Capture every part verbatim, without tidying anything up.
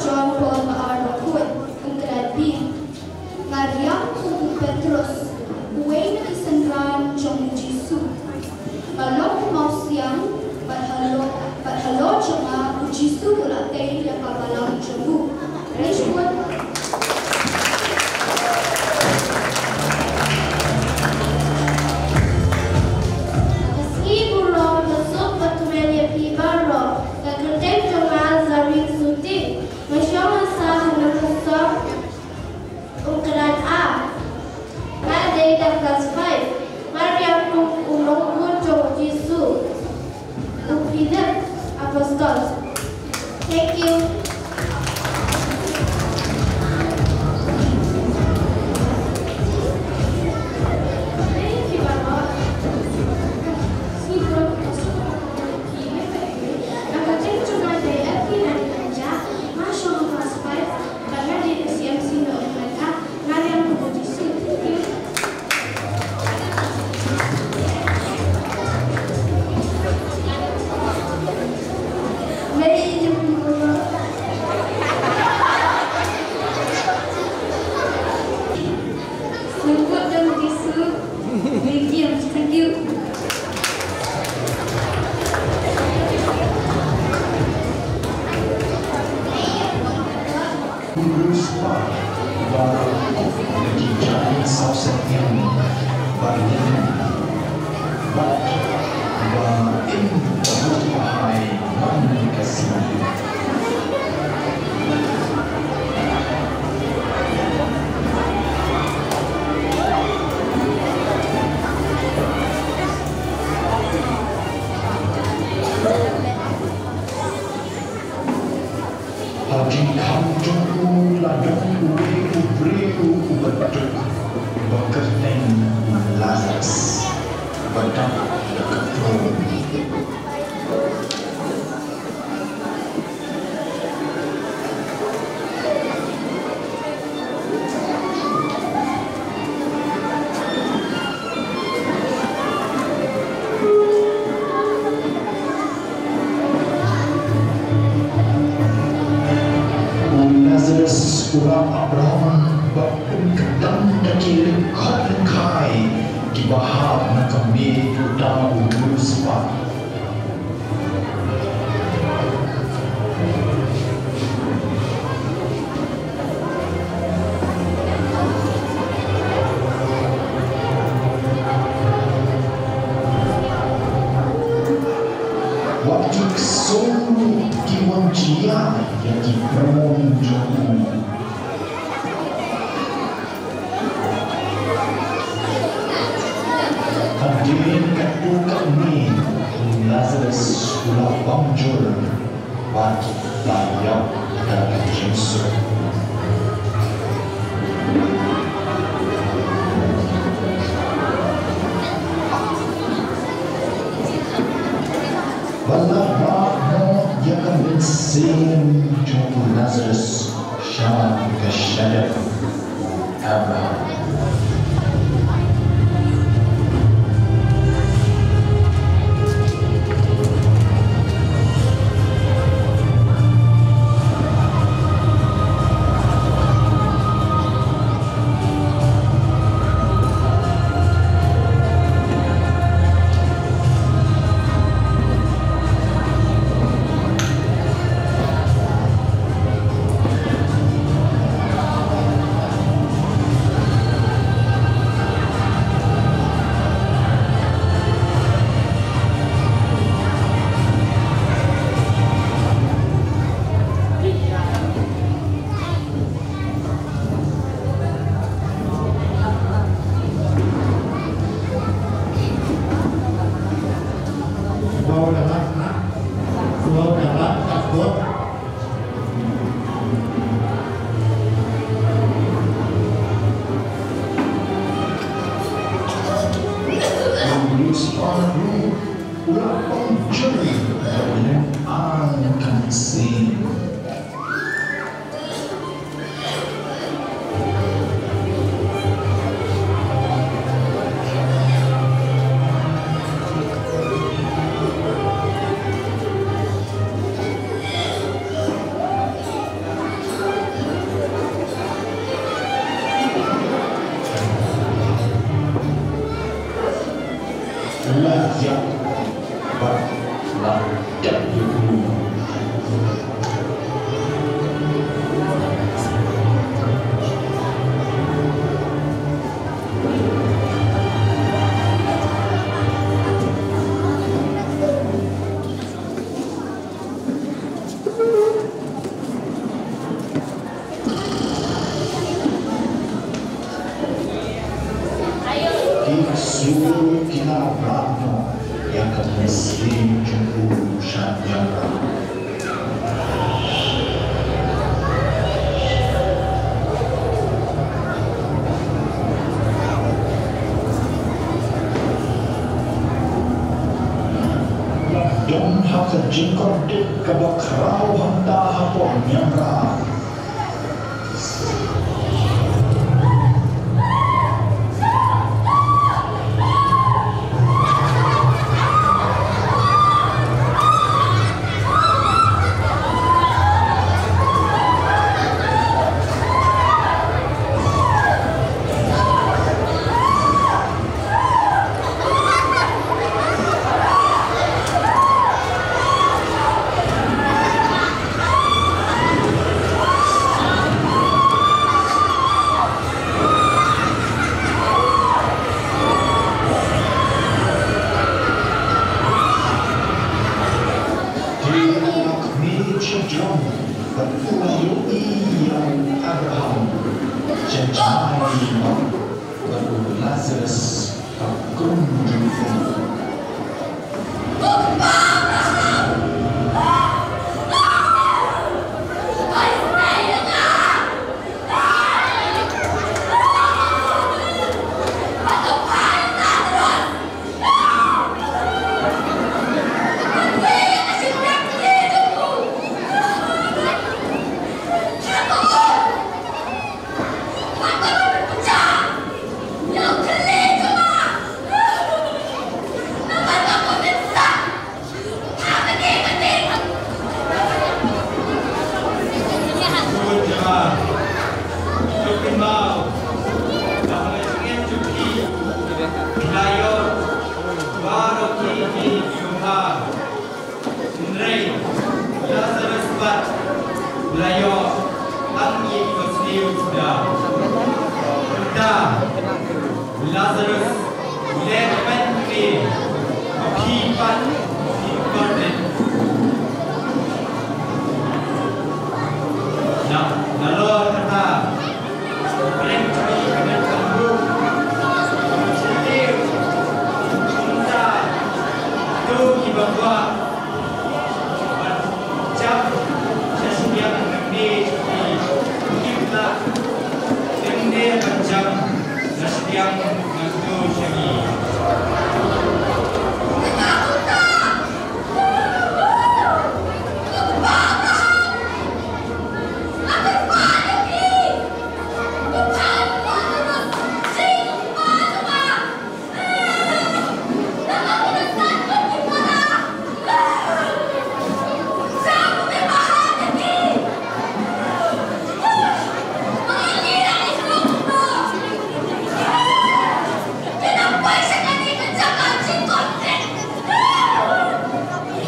John Paul ba ar bakhuid, u kren bad, nga riam kum u Petros, uwei na ki synran jong u Jisu. Nga long u mawsiang, bad halor, bad halor jong nga u Jisu u la tei ïa ka balang jong u. Praise God. Ka sngi burom, ka suk bad kmen ïa phi baroh. Ka kyrteng jong nga Zaring Suti. Nga shong ha Sahana Kosong, u kren A. Nga dei da class five. Nga riam kum u nongbuh jong u Jisu, u Philip Apostol. Thank you. Thank you. Ha jingkhang jong u la don uwei u briew uba duk, uba kyrteng u Lazarus, uba dap da ka throne. U Lazarus u la ap rong bad pynkyndang da ki lyngkot lyngkhai kiba hap na ka miej uta u Lucifer. Wat ki ksuid ki wan jia ïa ki briew jong u. Hadien katto katne u Lazarus u la bam jur bad la ïap da ka jingsuk. Ba la bah noh ïa ka mynsiem jong u Lazarus sha ka shadem u Abraham. Ïa ka mynsiem jong u sha Niamra. Don ha ka jingkordit kaba khraw hangta hapoh Niamra. Te u la khmih sha jrong bad u la ïohi ïa u Abraham. Jynjar bad u Lazarus ha khun jong u. Hynrei Lazarus pat u la ïoh tang ïa ki basniew suda. Mynta Lazarus u leh kmen ne, ma phi pat phi kordit. Na, nalor kata,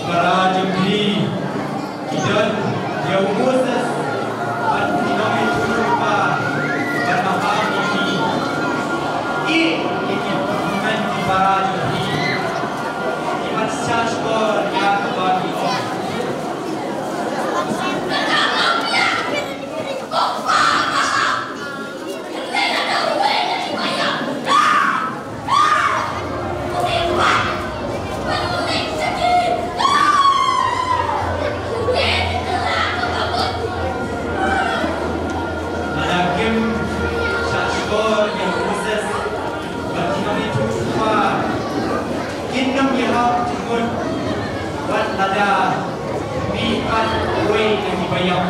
Para jong phi ki don ïa u Moses bad ki nongïathuhlypa ban maham ïa ki. Ïa ki hynmen ki para jong phi ki ban shahshkor ïa kaba ki ong. Lada kim shahshkor ïa u Moses bad ki nongïathuhlypa, kin nym ïahap jingmut wat lada mih pat uwei na ki baïong.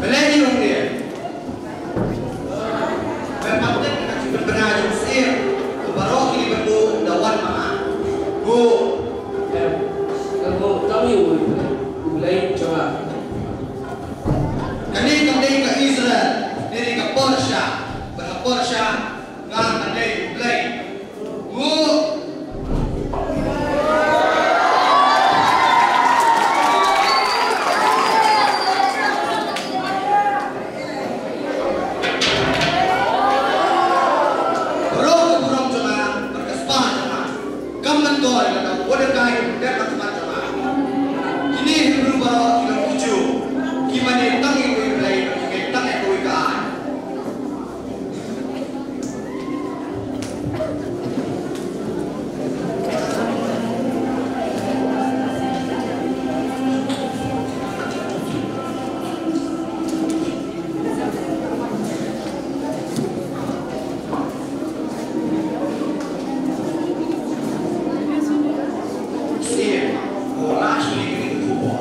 Balei ngi ong ïa me? Pat tip ka jingpynbna jong Syiem, to baroh kine ban buh da wan ma nga. Buh. Em, ka buh tang ïa u Blei, u Blei jong nga. Kane kam dei ka Israel, ne dei ka Persia. Bad ha Persia nga kam dei u Blei. Buh. Baroh ka burom jong nga bad ka spah jong nga kam myntoi lada u Mordekai u dep ha khmat jong nga. Kine Hebru baroh ki long ki Jiw, ki mane tang ïa uwei u Blei bad ki ngeit tang ïa kawei ka aiñ. Sien, ko la shu leh kane ka khubor,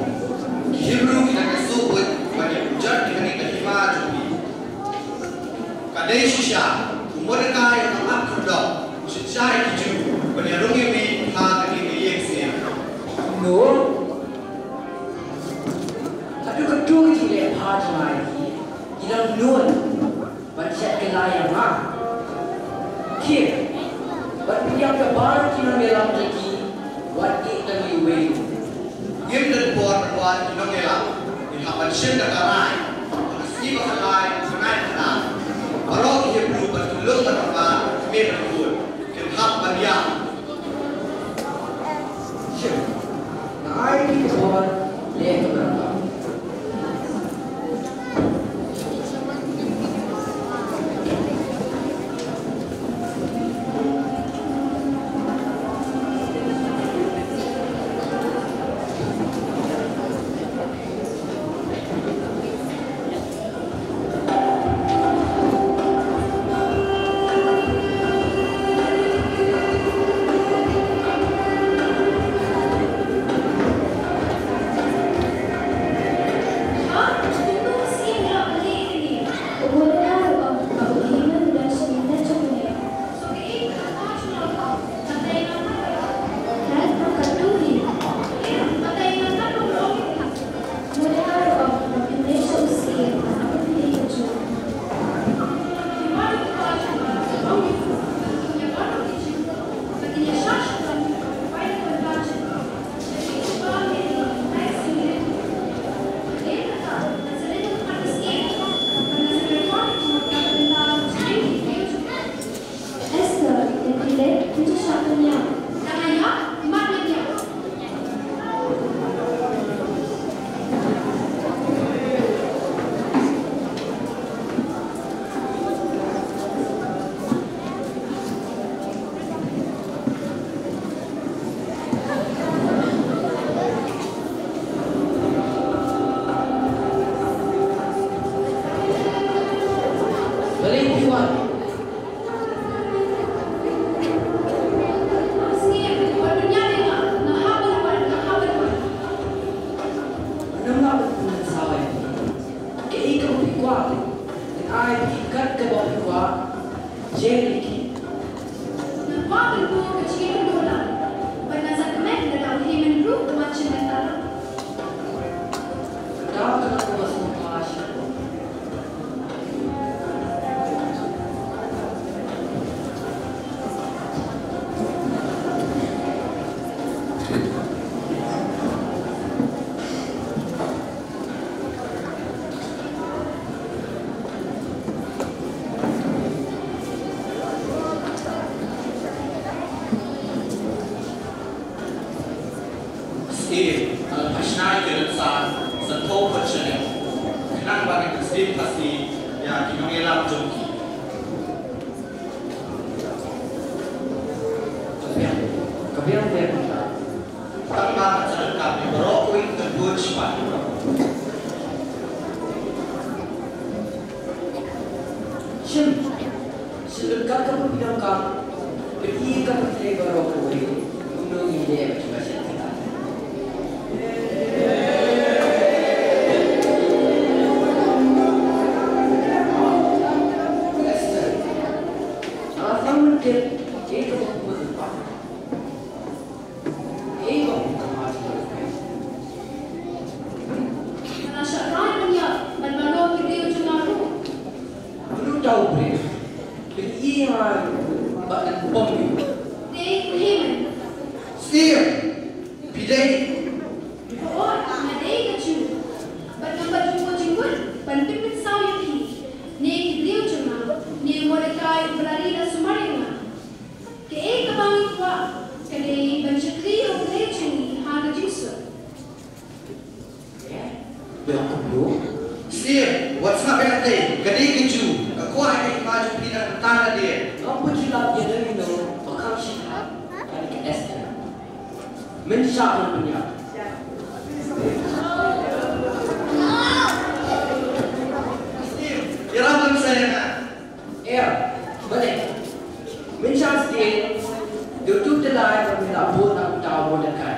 ki Hebru ki la ka suk buit ban ïa pynjot ïa kane ka hima jong phi. Ka dei shisha, u Mordekai u nang ap khyrdop, u synshar ïa ki Jiw ban ïarung ïa phi ha kane ka ïing sien. Kumno? Haduh katto ka jingleh bha jong nga ïa ki, ki dang nud ban shet kylla ïa nga. Khie, ban pynïap da bar ki nongïalam jong ki, wat ïeh tang ïa uwei ruh. Ngim don por ban wad ïa ki nongïalam, ngin hap ban shim da ka rai. Ha ka sngi ba khatlai, u bnai khatar, baroh ki Hebru bad ki lum bad rangbah, ki mei bad ki khun, kin hap ban ïap. Shim, nga ai ïa phi ka khubor, leh kumba nga kwah. Steve, al pashna ki rynsan, sa thok pachane. Khnang ba ki Steve pasi, ya ki nongïalam jong ki. Ka biang, ka biang, biang. Tang ba ka chah ka baroh kawei ka buh shipai. Shim, shim ka ka pynbiang ka. Pynbiang ka pynbiang baroh kawei. Kumno ngi leh ba shisha. Esther. Asam mungkin, eh, ka buh buh. Nga la shah rai ban ïap, ban mano ki briew jong nga ruh. Mano uta u briew? Phin ïohi ha bad ngan pom ïa u. Dei u Haman. Sir, phi dei? Hooid, nga dei ka Jiw. Bad nga pat ju buh jingmut ban pynmynsaw ïa phi ne ki briew jong nga, ne u Mordekai uba la ri la sumar ïa nga. Kaei kaba ngi kwah ka dei ban shakri ïa U Blei jong ngi ha ka jingsuk. Sir, wat sngap ïa kata, ka dei ka Jiw. Nga kwah ïa ka hima jong phi na ka bynta lade. Ngam pat ju lap ïa lade, ba kham shynrang ïa ka Esther. Mynshwa pynïap. Sir, ïarap lem sa ïa nga. Ïa, balei? Mynshwa sdien, dei tu te lai ba me la bud na uta u Mordekai.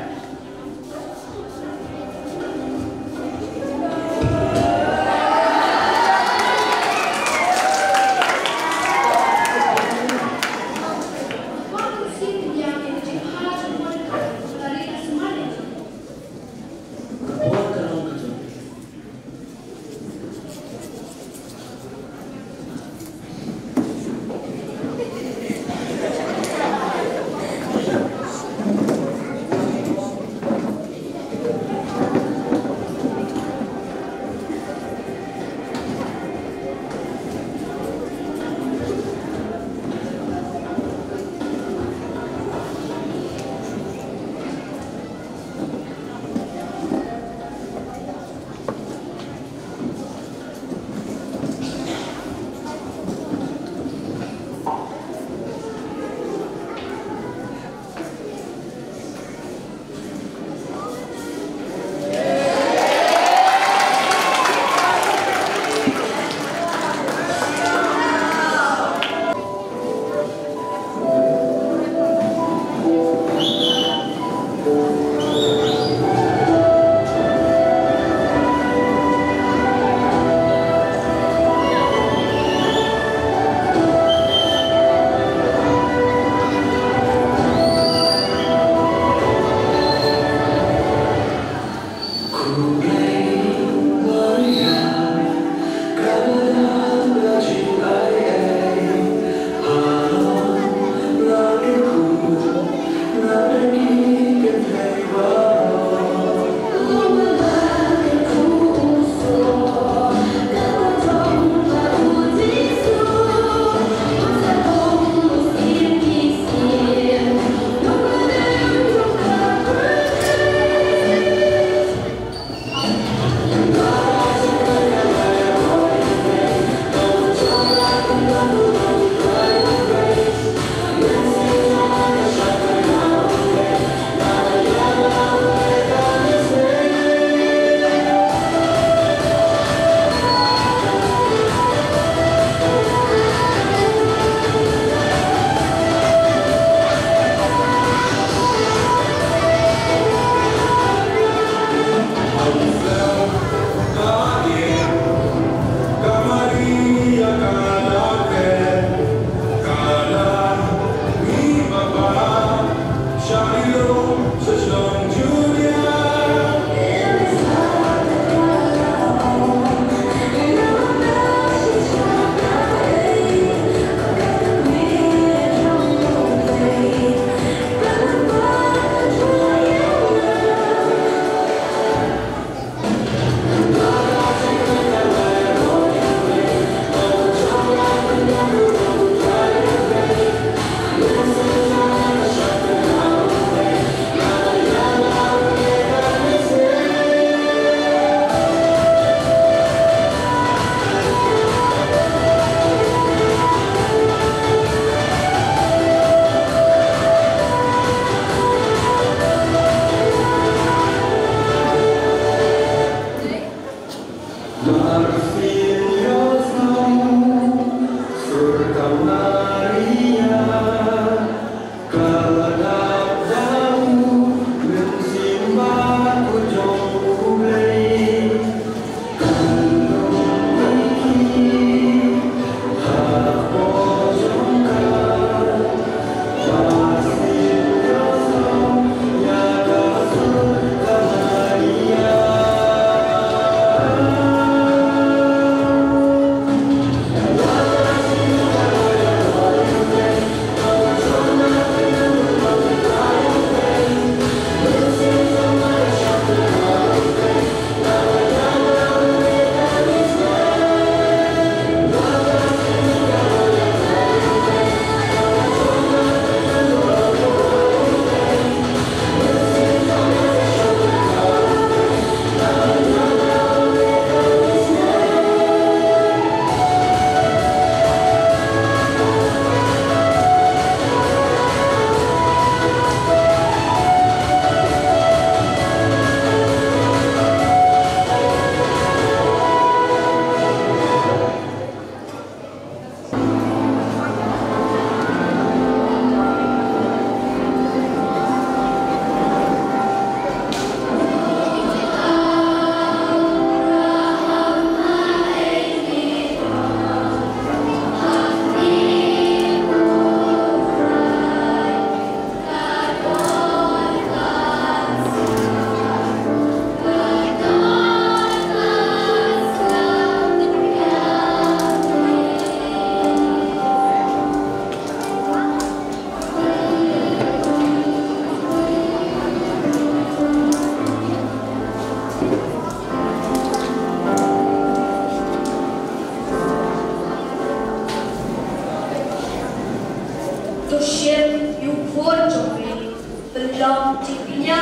Ïa,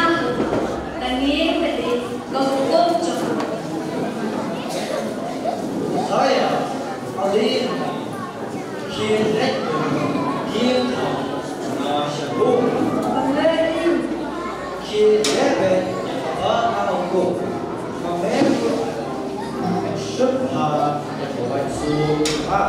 ka ngi ka dei ka hukum jong u. Saya, Alin, khie leit, khie thaw na shabu. Khie leit, ïa kaba nga hukum. Ka mem ruh, shut ha, ïa kaba su ha.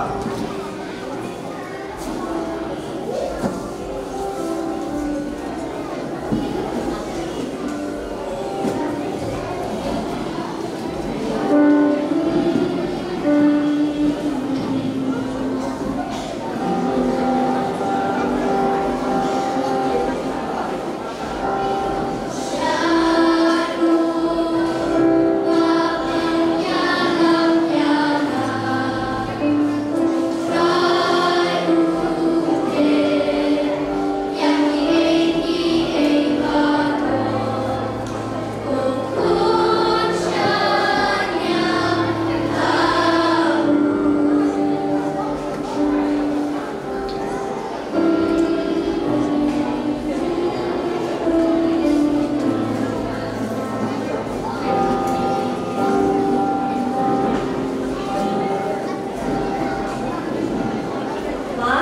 Ma,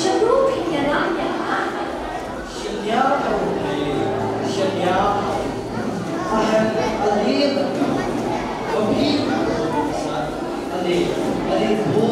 shabu phi ïalam ïa nga? Shin ïa ka ruh, shin ïa ka ruh. Ahem, ale, ka phi, ale, ale, bu,